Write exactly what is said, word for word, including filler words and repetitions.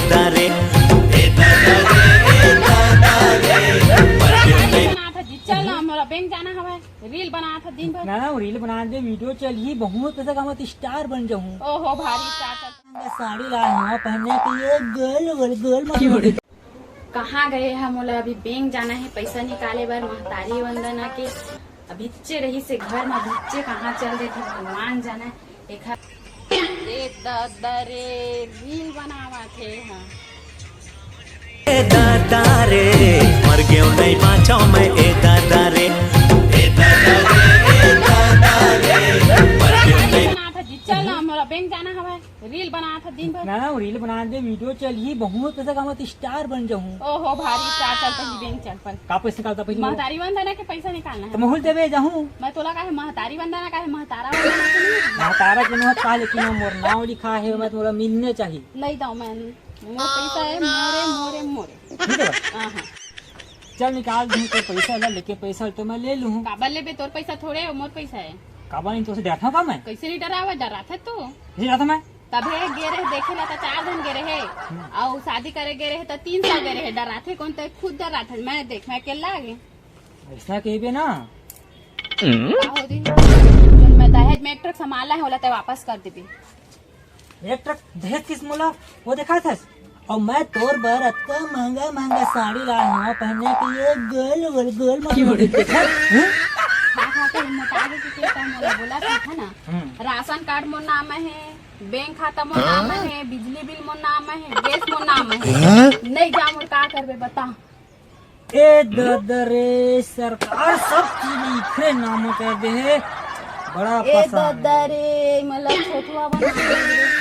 दादा रे, ए दादा रे, ए दादा रे। बनात ह जी, चल ना, मोला बैंक जाना हवय, रील बनात ह दिन भर। ना, ना, रील बना दे, वीडियो चलही, बहुत पैसा कमात, स्टार बन जाहूं। ओहो, भारी स्टार चल। साड़ी लाए हंव पहनने के लिए, गोल गोल गोल मत। कहाँ गए हे? मोला अभी बैंक जाना हे पैसा निकाले बर, महतारी वंदना के। अभिच्चे रहिस हे घर म, अभिच्चे कहाँ चल देथे भगवान जाने। एखर ए ददा रे, रील बनावत हे, हाँ। ए दादा रे, मर गेव नहीं बाँचव मैं, ए दादा रे, ए दादा रे, ए दादा रे, मर गेव नहीं। बनात ह जी, चल ना, मोला बैंक जाना हवय। रील बनात ह दिन भर। ना, ना, रील बना दे, वीडियो चलही, बहुत पैसा कमात, स्टार बन जाहूं। ओहो, भारी स्टार, चल पहिली बैंक चल पर। का पैसा निकालता पहिली? महतारी वंदना के पैसा निकालना हे। तो महूल देवे जाहूं। मैं तोला काहे महतारी वंदना, काहे महतारा वंदना के नहीं? महतारा के नोहत का, लेकिन वो मोर नाव लिखा हे, मैं तोला मिलने चाहिए। नहीं दो मैं, मोर पैसा हे, मोरे, मोरे, मोरे। ठीक है। हाँ, हाँ। चल निकाल दूं तो पैसा ला, लेके पैसा तो मैं ले लूं। काबर लेबे, तोर पैसा थोड़े हे, मोर पैसा हे। काबर नहीं, तोसे डरता का मैं? कैसे नहीं डरावे, डराथे तू। कैसे डरता मैं? तभे गे रहे देखे ला त चार झन गे रहे, हम्म। अउ शादी करे गे रहे त तीन सौ गे रहे। डराथे कोन? तैं खुद डराथे। मैं देख, मैं अकेला आगे। ऐसा कहिबे ना। का हो दी? मैं दहेज में एक ट्रक सामान लाए, ओला तैं वापस कर देबे। एक ट्रक दहेज किस मोला? वो देखा थस? और मैं तोर बर अतका महंगा महंगा साड़ी लाए हंव पहनने के लिए, गोल गोल गोल मत। खा खा के मोटा के, के, के मोला बोला था ना। हम्म। राशन कार्ड मोर नाम हे, बैंक खाता मोर नाम हे, बिजली बिल मोर नाम हे, गैस मोर नाम हे। हाँ? नहीं जा मोर का करबे बता। ए ददा रे, सरकार सब चीज इखरे नाम कर दे हे। बड़ा ए पसंद। ददा रे, मतलब छोटुआ बना दे।